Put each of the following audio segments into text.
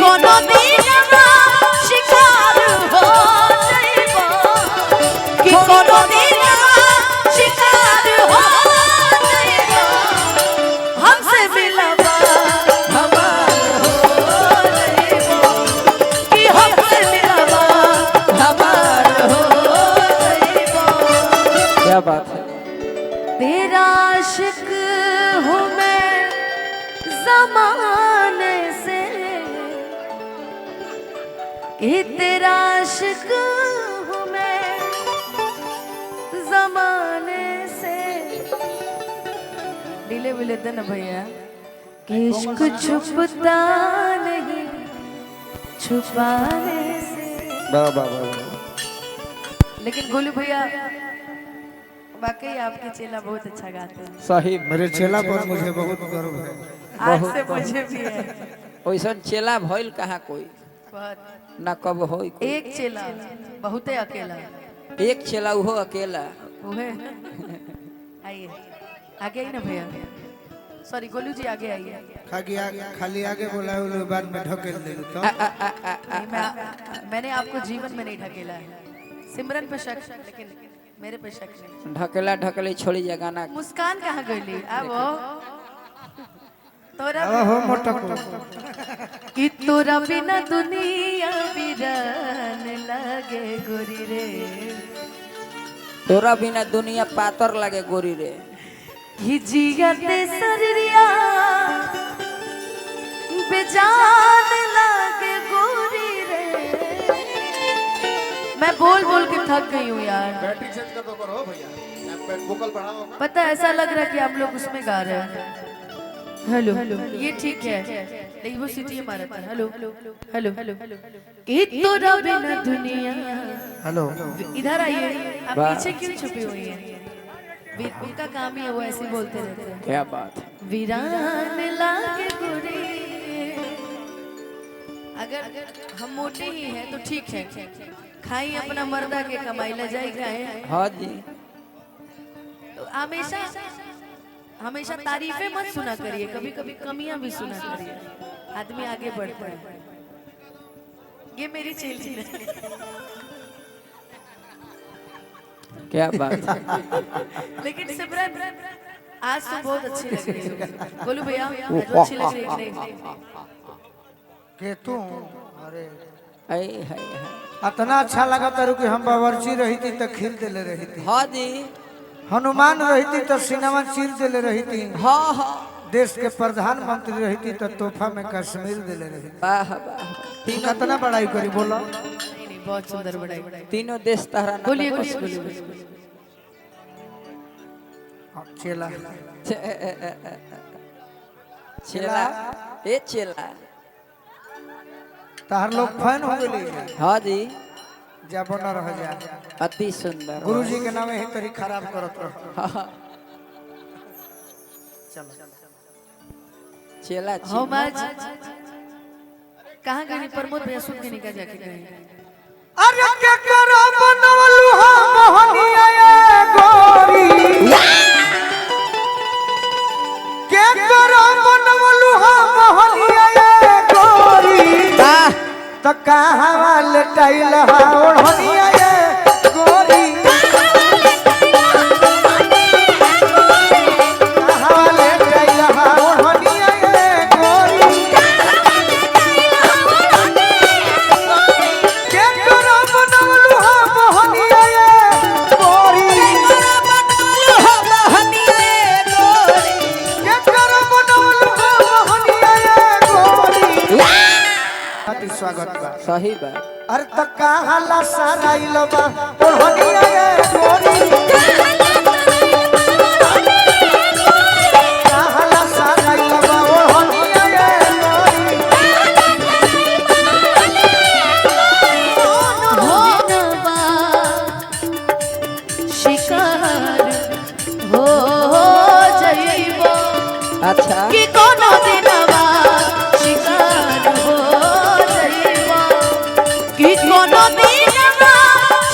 कोनो दिनवा शिकार हो जइबो, कि कोनो दिनवा शिकार हो जइबो, हमसे मिलवा हमार हो जइबो, कि हमसे मिलवा हमार हो जइबो। क्या बात है। तेरा आशिक हूँ मैं जमाने से, कि तेरा आशिक हूँ मैं जमाने से। डिले भी लेते ना भैया, कि इश्क छुपता नहीं छुपाने से। वाह वाह वाह वाह। लेकिन गोलू भैया वाकई आपके चेला बहुत अच्छा गाते हैं। सही। मेरे चेला पर मुझे बहुत गर्व है। आज से मुझे भी है। वैसन चेला भइल कहाँ कोई बहुत ना कब होई कोई। एक चेला बहुते अकेला। एक चेला उहो अकेला। उहे आइए आगे ही ना भैया, सॉरी गोलू जी आगे आइए। खाली खाली आगे बोला वो लोग बाद में ढकेल दे तो। नहीं, मैंने आपको जीवन में नहीं ढकेला है। सिमरन पे शक लेकिन मेरे पे शक नहीं। ढकेला ढकेले छोड़ी जा गाना। मुस्कान कहाँ गई अब तोरा अब हो मोटको। कि तोरा बिना दुनिया बिरान लागे गोरी रे, तोरा बिना दुनिया पातर लागे गोरी रे, कि जियते शरीरिया बेजान लागे गोरी रे। मैं बोल बोल के थक गई हूँ यार। बैटरी चेंज कर दो करो भैया, वोकल बढ़ाओ। पता है, ऐसा लग रहा है कि आप लोग उसमें गा रहे हैं। हेलो ये ठीक है लेकिन वो सिटी हमारा था। हेलो हेलो कि तोरा बिना दुनिया। हेलो इधर आइए आप, वाह। पीछे क्यों छुपी हुई हैं? उनका काम ही है, वो ऐसे बोलते रहते हैं। क्या बात है। वीरान लागे गोरी। अगर हम मोटे ही हैं तो ठीक है, खाई अपना मर्दा के कमाई ला जाई खाए। हाँ जी। तो हमेशा हमेशा तारीफें मत सुना करिए, कभी कभी कमियां भी सुना करिए, आदमी आगे बढ़ता है। ये मेरी चेली है। क्या बात है। लेकिन सिमरन आज तो बहुत अच्छी लग रही हो। बोलो भैया आज तो अच्छी लग रही है कि नहीं? के तू अरे ऐ है है। इतना अच्छा लगा तारू कि हम बावर्ची रही थी तो खिल देले रही थी, हाँ जी। हनुमान रही थी तो सिनेमा चीर देले रही थी, हाँ हाँ। देश के प्रधानमंत्री रही थी तो तोहफा में कश्मीर देले रही थी। वाह वाह। तीनों कितना बड़ाई करी बोलो। नहीं नहीं बहुत सुंदर बढ़ाई। तीनों देश तहरा ना। बोलिए कुछ, बोलिए। हाँ, चेला चेला ए चेला तार लोग फैन हो गए। हाँ जी। जा बना रह जा। अति सुंदर। गुरुजी के नाम ही तरी खराब करत रह। हाँ, चलो चेला हम आज कहाँ गए प्रमोद भैया सुन के निकल जाके गए। अरे के करो बनवलु हा मोहनिया ए गोरी, के करो बनवलु हा मोहनिया ए गोरी, वाह। त कहां लटाइल हा ओढ़निया ए गोरी, कहां लटाइल हा ओढ़निया ए गोरी, के करो बनवलु हा मोहनिया ए गोरी, के करो बनवलु हा मोहनिया ए गोरी। अति स्वागत बा। सही बात। अरे त कहाला सराइल बा ओढ़निया ए गोरी, कहाला सराइल बा ओढ़निया ए गोरी। शिकार हो जइबो, अच्छा। कि कोनो दिनवा शिकार हो जइबो, कि कोनो दिनवा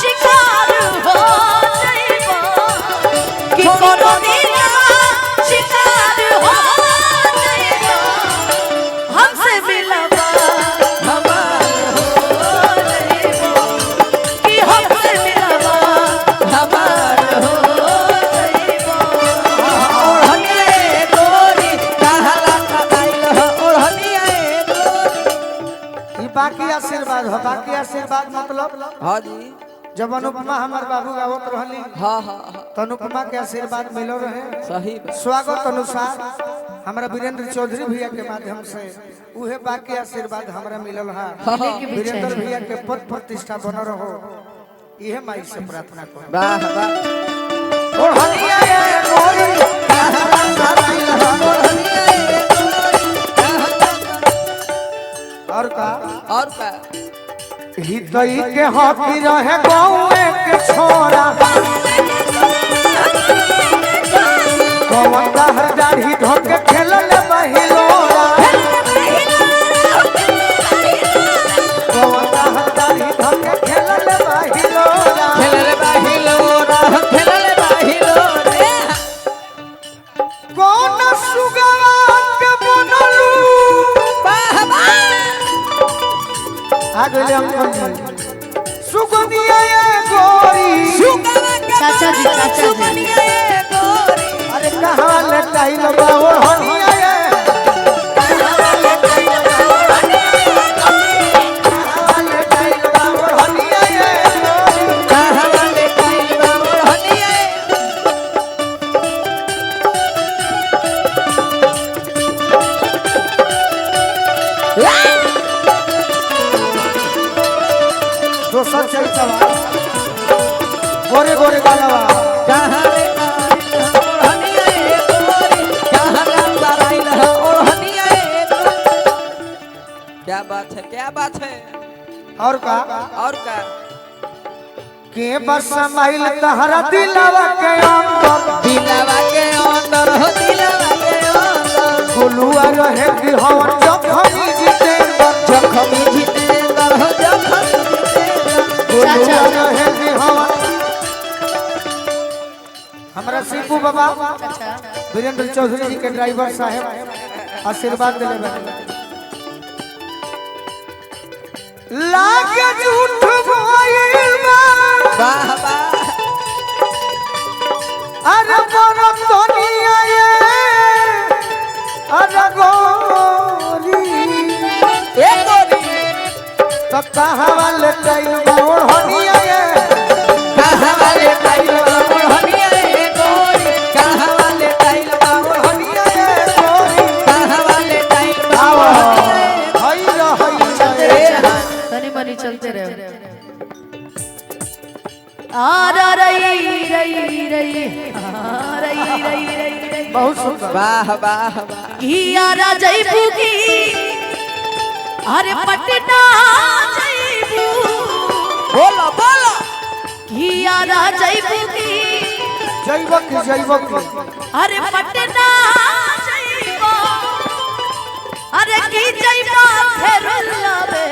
शिकार हो जइबो, बाकी आशीर्वाद हो, बाकी आशीर्वाद मतलब हाँ जी। जब अनुपमा हमार बाबू गावत रहली हाँ हाँ हाँ तो अनुपमा के आशीर्वाद मिलो रहे। सही बात। स्वागत अनुसार हमारा वीरेंद्र चौधरी भैया के माध्यम से उहे बाकी आशीर्वाद हमरा मिलल है। मिले के भी वीरेंद्र चाहिए। भैया के पद प्रतिष्ठा बन रहो, इहे माई से प्रार्थना करो। वाह वाह। ओढ़निया ये गोरी, और का और का हृदय के हकी रहे गौए के छोरा, कौन हर दाढ़ी धोके खेलल बहिलोरा, कौन हर दाढ़ी धोके खेलल बहिलोरा। खेलल बाहिलोरा, खेलल बाहिलोरा। कौन सुगवा के बनलू। वाह वाह। आ गइले अंकल जी। सुगनिया ये गोरी, चाचा जी, चाचा जी। अरे कहाँ लटाइल बा ओढ़निया ये, कहाँ लटाइल बा ओढ़निया ये गोरी। दोसर चलतवा गोरे गोरे गालवा। क्या बात है, क्या बात है। और का और का के बस माइल तहरा दिलवा के अंदर, दिलवा के अंदर हो, दिलवा के अंदर। गुलुआ रहे कि हम जखमी जितेंद्र, जखमी जितेंद्र हो, जखमी जितेंद्र। गुलुआ रहे कि हम। हमरा शिपू बाबा चाचा वीरेंद्र चौधरी जी के ड्राइवर साहब आशीर्वाद दिले बाटे। लागे झूठ भइल बा, वाह वाह। अरे बरतनिया ये, अरे गोरी, ए गोरी, तो कहाँ लटाइल बा ओढ़निया ये, कहाँ लटाइल बा ओढ़निया ए गोरी, कहाँ लटाइल बा ओढ़निया ये गोरी। कहाँ लटाइल बा आओ, ओढ़निया ए हई रही चलते रे। रहो, तनी मनी चलते रहो। आ रा रई रई रई, आ रई रई रई रई। बहुत सुंदर। वाह वाह वाह। घिया जैबू की, अरे पटना जैबू। बोलो बोलो। घिया जैबू की, जैवक जैवक, अरे पटना जैबो, अरे की जैबा फेरुल्ला रे,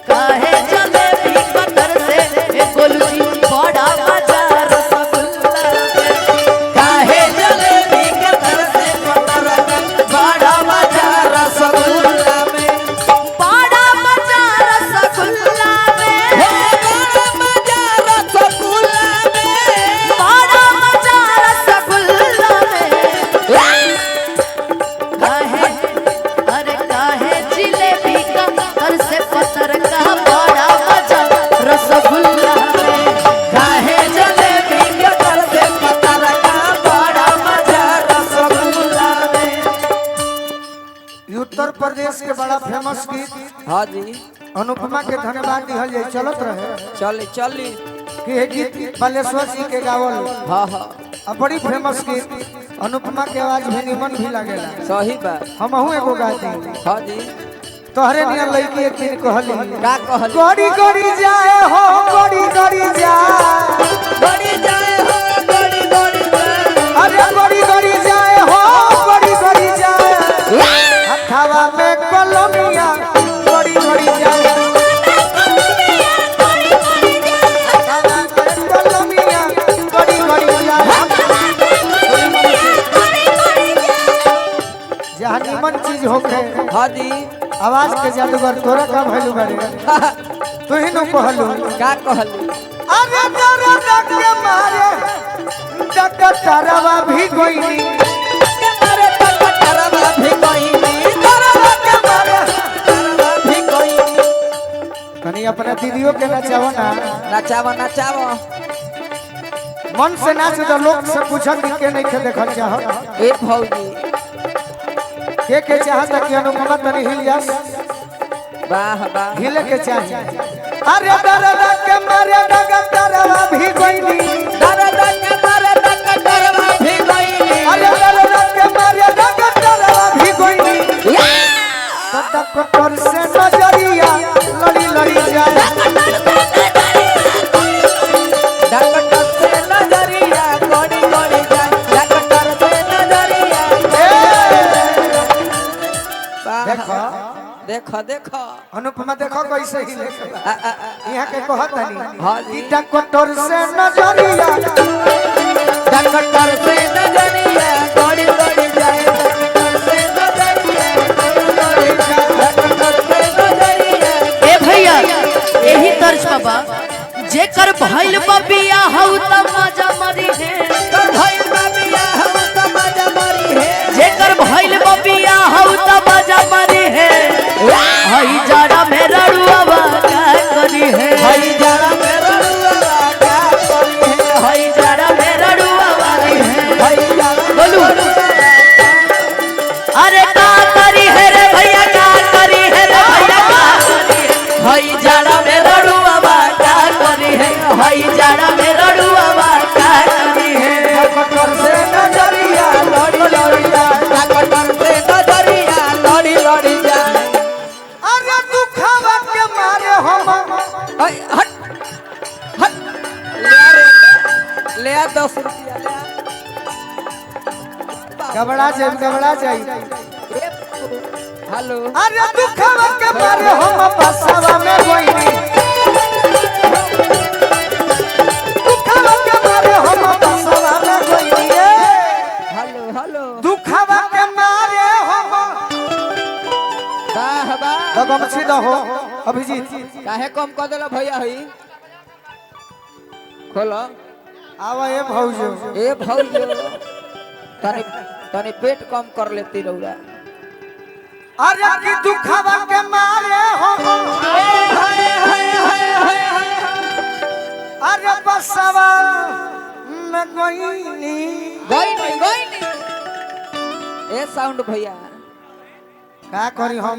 काहे चले भी कतर से ए गोलू जी बड़ा मजा रसगुल्ला रे। काहे जलेबी के तरसे पतरक, बड़ा मजा रसगुल्ला में। बड़ा मजा रसगुल्ला में, हे बड़ा मजा रसगुल्ला में। बड़ा मजा रसगुल्ला में। काहे, अरे काहे जिलेबी का तर से पतर का बड़ा मजा रसगुल्ला में। काहे जलेबी के तरसे पतरक, बड़ा मजा रसगुल्ला में। ये उत्तर प्रदेश के बड़ा फेमस गीत हाँ जी। अनुपमा के धन्यवाद दिहल जाए, चलत रहे चली चली। कि ये गीत बालेश्वर जी के गावल। हाँ हाँ। अब बड़ी फेमस गीत, अनुपमा के आवाज भी निमन भी लागेला। सही बात। हमहू एगो गाती। हाँ जी। तोहरे नियन लड़की एक दिन कहली, का कहली? गड़ी गड़ी जाए हो, गड़ी गड़ी जाए, गड़ी जाए हो, गड़ी गड़ी जाए। अरे गड़ी गड़ी जाए हो, गड़ी गड़ी जाए, हथवा में कलमिया गड़ी गड़ी जाए, हथवा में कलमिया गड़ी गड़ी जाए। जहाँ निमन चीज होखे। हाँ जी। आवाज के जादूगर तोरा का भइलू बारे, तू ही नु कहलू। का कहली? अरे दर्द के मारे डकटरवा भी गोइनी, अरे टकटरवा भी कोई नहीं, दरवा के मारे, दरवा दीदियों के नचाओ ना। नचावो नचावो। मन से नाच तो लोग से पूछत कि के नहीं के देखल चाहत। ए भौजी के चाहत कि अनुपमा तनी हिल जास। वाह वाह हिले के चाही। अरे दर्द के मारे डगतरवा भी गइनी। दर्द के मारे डगतरवा भी गइनी। अरे दर्द के मारे डगतरवा भी गइनी। तक से नजरिया लड़ी लड़ी जाए। डॉक्टर से नजरिया गड़ी गड़ी जाए। डॉक्टर से नजरिया। देखो देखो देखो अनुपमा देखो कैसे हिले। यहाँ के कहत नहीं हाँ जी। डॉक्टर से नजरिया। डॉक्टर से नजरिया गड़ी गड़ी जाए। डॉक्टर से नजरिया गड़ी गड़ी जाए। डॉक्टर से नजरिया। ए भैया यही तर्ज बाबा जेकर भइल बा बियाह हौ त मजा मरी है। कर भइल बा बियाह हौ त मजा मरी है। जेकर भइल बा बियाह हौ त मजा मरी है। हई जाड़ा में रड़ुआ का करी है। हई जाड़ा में रड़ुआ का करी है। हई जाड़ा में रड़ुआ है। हई जाड़ा बोलू। अरे का करी है रे भैया का करी है रे भैया का करी है। हई जाड़ा में रड़ुआ का करी है। हई जाड़ा में रड़ुआ का करी है। डॉक्टर से नजरिया लड़ी लड़ी जाए। डॉक्टर से नजरिया लड़ी लड़ी जाए। अरे दुखावा के मारे हम हई हट हट ले आ रे ले आ 10 रुपया ले आ। घबरा जाए घबरा जाए। हेलो अरे दुखावा के मारे हम बसवा में गइनी। दुखावा के मारे हम बसवा में गइनी। हेलो हेलो दुखावा के मारे हम वाह वाह। तो गमछी दहो अभिजीत। काहे कम कर देला भैया हई खोलो। आवा ए भौजो। ए भौजो तनी तनी पेट कम कर लेती रौरा। अरे की दुखावा के मारे हम अरे बसवा में गइनी। गइनी गइनी। ए साउंड भैया का करी हम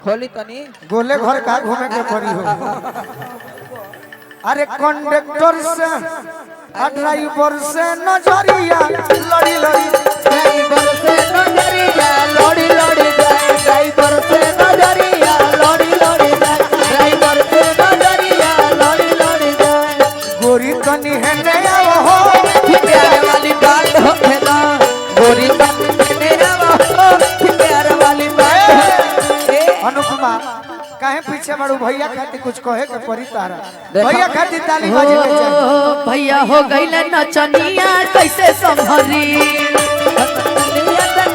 खोली तनी गोले घर का घूमे के पड़ी हो। अरे कंडक्टर से ड्राइवर से नजरिया लड़ी लड़ी। ड्राइवर से नजरिया लड़ी लड़ी जाए। ड्राइवर से नजरिया लड़ी लड़ी जाए। ड्राइवर से नजरिया लड़ी लड़ी जाए। गोरी तनी है नया हो प्यार वाली बात हो खेला। गोरी तनी मेरा हो प्यार वाली बात। ए अनुपमा काहे पीछे बड़ू भैया खातिर कुछ कहे के परी तारा। भैया खातिर ताली बाजे के चाही। भैया हो गइल नचनिया कैसे संभरी।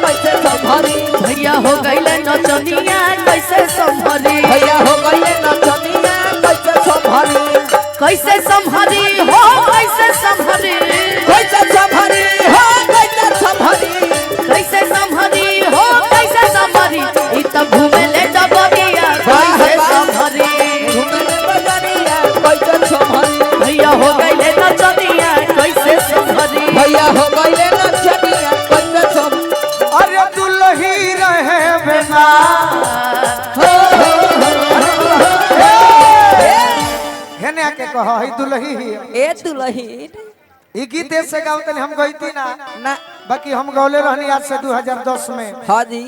कैसे संभरी। भैया हो गइल नचनिया कैसे संभरी। भैया हो गइल नचनिया कैसे संभरी। कैसे संभरी हो कैसे संभरी। कैसे संभरी हो कैसे संभरी। कैसे संभरी हो कैसे संभरी। ई त घूमे ले डबरिया कैसे संभरी। घूमे ले बजरिया कैसे संभरी। भैया हो गइल नचनिया कैसे संभरी। भैया हो गइल नचनिया कैसे संभरी। अरे दुल्ही रहे बेमार हो हो हो हेने आके कह हई दुल्ही ही। ए दुल्हीन ई गीत ऐसे गाओ तनी हम गईती ना ना। बाकी हम गौले रहनी आज से 2010 में। हाँ जी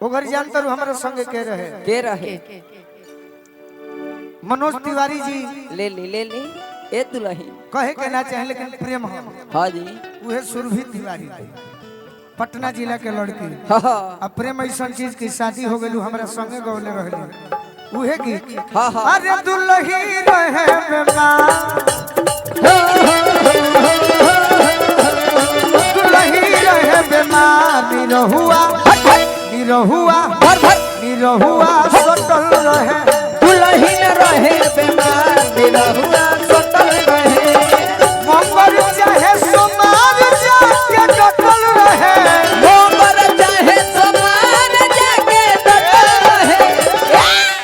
ओगर जानतर हमारे संगे के रहे के रहे मनोज तिवारी जी। ले ली ले ली ए दुल्हीन कहे के ना चाहे लेकिन प्रेम हम हाँ जी उहे सुरभि तिवारी पटना जिला के लड़की। हाँ अब प्रेम ऐसा चीज की शादी हो गई हमारा संगे गौले रहली उहे गीत। हाँ हाँ। अरे दुल्ही रहे बेमार दुल्ही रहे बेमार निरहुआ निरहुआ भर भर निरहुआ सटल रहे। दुल्हीन रहे बेमार निरहुआ सटल रहे। मंगल चाहे सोमार जाके डटल रहे। मोबर चाहे सोमार जाके डटल रहे।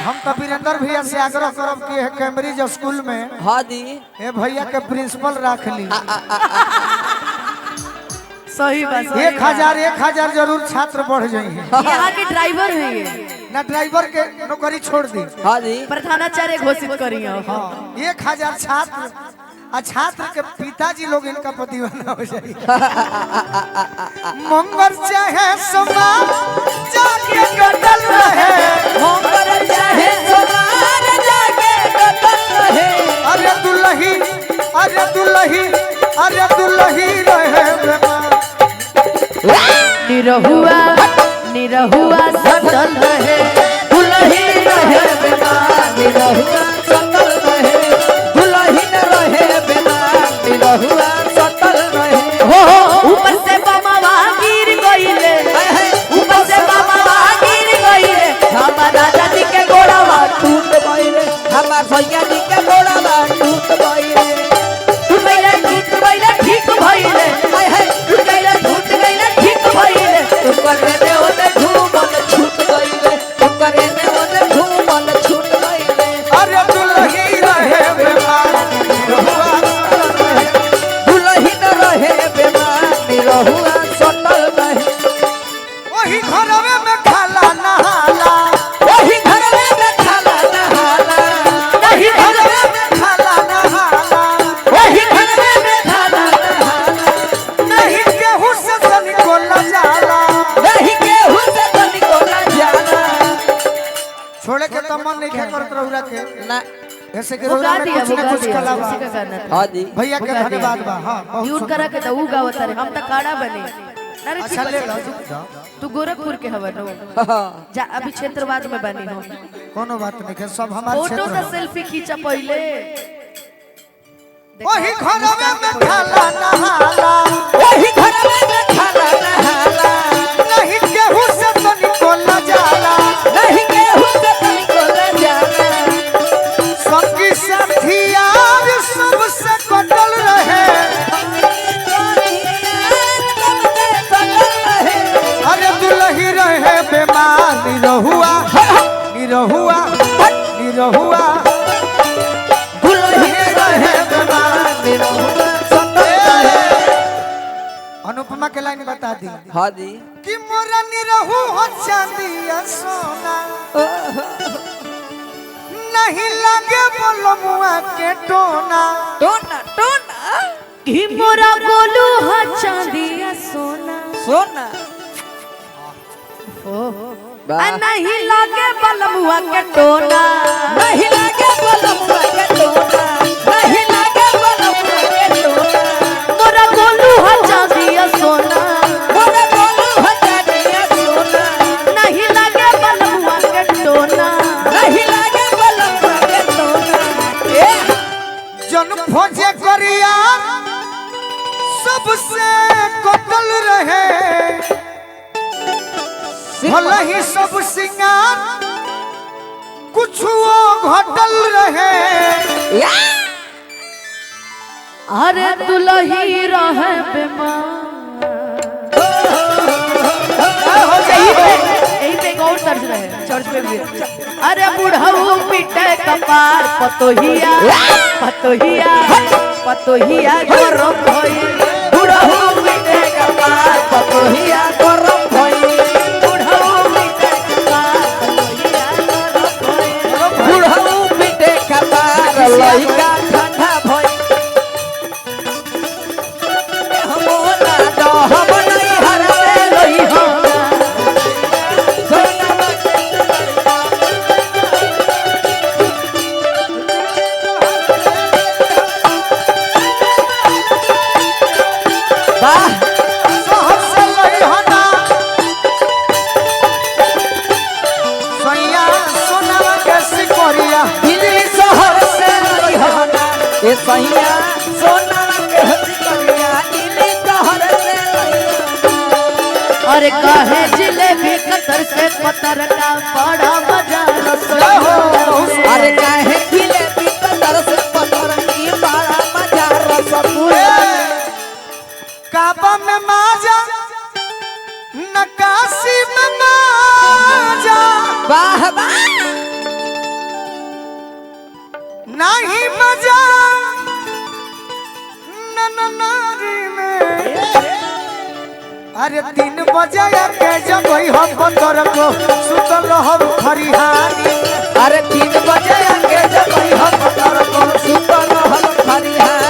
हम तो वीरेंद्र भैया से आग्रह करब कि कैम्ब्रिज स्कूल में हाँ जी ए भैया के प्रिंसिपल राख ली। सही बात, सही 1000 1000 जरूर छात्र बढ़ जाइए। यहाँ के ड्राइवर है ये। ना ड्राइवर के नौकरी छोड़ दी। हाँ जी प्रधानाचार्य घोषित करी हो। हाँ, 1000 छात्र आ छात्र के पिताजी लोग इनका दीवाना हो जाए। मंगल चाहे सोमवार जाके कटल रहे, मंगल चाहे सोमवार जाके कटल रहे। अरे दुल्ही, अरे दुल्ही, अरे दुल्ही रहे बेमार। निरहुआ निरहुआ सटल रहे, दुल्ही रहे बेमार, निरहुआ सटल रहे, दुल्ही न रहे बेमार, निरहुआ सटल रहे। हो ऊपर से बमवा गिर गइले, ऊपर से बमवा गिर गइले, हमार राजा जी के गोड़वा टूट गइले, हमार भैया जी के गोड़वा टूट गइले। टूट गइले, टूट गइले, ठीक भइले, टूट गइले, टूट गइले, ठीक भइले। ओकरे ने ओने घूमल छूट गइले, ओकरे ने ओने घूमल छूट गइले। अरे दुल्ही रहे बेमार, निरहुआ सटल रहे। दुल्ही न रहे बेमार, निरहुआ सटल रहे। वही घरवे में खाला नहाला, वही घरवे में खाला नहाला, वही घरवे में खाला नहाला, वही घरवे में खाला नहाला। नहीं केहू से तनिको लजाला। नहीं केहू से तनिको लजाला। छोड़े के तो मन नहीं करत रहुरा के ना ऐसे के वो रहुरा गा में दिया, कुछ वो ना गा कुछ दिया, कला बा। उसी का गाना था। हाँ जी भैया के वो गा दिया। धन्यवाद बा। हाँ बहुत ट्यून सुंदर। करा के तो ऊ गावत रहे, हम तो काड़ा बने। ना रे, अच्छा ठीक ले बा, लो, ठीक रुक जाओ। तू गोरखपुर के हवन हो, जा अभी क्षेत्रवाद में बनी हो। कोनो बात नहीं है, सब हमारे फोटो क्षेत्र से है। सेल्फी खींचा पहले। वही घरवे में खाला नहाला, वही घरवे में खाला नहाला, नहीं केहू से तनिको लजाला। नहीं केहू से तनिको लजाला। संगी साथी यार सबसे कटल रहे, अरे दुल्ही रहे बेमार, निरहुआ निरहुआ निरहुआ दुल्ही रहे बेमार, निरहुआ सटल रहे। अनुपमा के लाइन बता दी हाँ जी कि मोरा निरहु हो चांदिया सोना, नहीं लागे बोलमुआ के टोना। टोना टोना घी मोरा गोलू हा चांदिया सोना, सोना ओ आ नहीं लागे बलमुआ के टोना, नहीं लागे बलमुआ के टोना, नहीं लागे बलमुआ के टोना। मोरा गोलू हा चांदिया सोना, मोरा गोलू हो चांदिया सोना, नहीं लागे बलमुआ के टोना। नहीं लागे बलमुआ के टोना। ए जन फौजे करिया सबसे कटल रहे, भले ही सब सिंगार कुछ घटल रहे। अरे दुल्ही रहे बेमार। यही पे एक और तर्ज रहे चर्च में भी। अरे बुढ़ऊ पीटे कपार, पतोहिया पतोहिया पतोहिया गरम भइल। बुढ़ऊ पीटे कपार, पतोहिया गरम भइल। बुढ़ऊ पीटे कपार, पतोहिया गरम भइल। बुढ़ऊ पीटे कपार, लइका ठंडा भइल। हमोला दहब नहीं हरवे लइहा। वाह शहर से लइहना सैया सोना के सिकोरिया, दिल्ली शहर से लइहना, ए सैया सोना के सिकरिया, दिल्ली शहर से लइहना। अरे काहे जिलेबी कतर से पतर का बड़ा मजा जय हो, बहुत रसोई। अरे काहे जिलेबी कतर से पतर की बड़ा मजा रसगुल्ला। काबा में माजा नकाशी में माजा, वाह वाह नहीं मजा नारी में। अरे 3 बजे के जब हम बंदर को सुतल हम खरिहानी। अरे 3 बजे के जब हम तर को सुतल हम खरिहानी।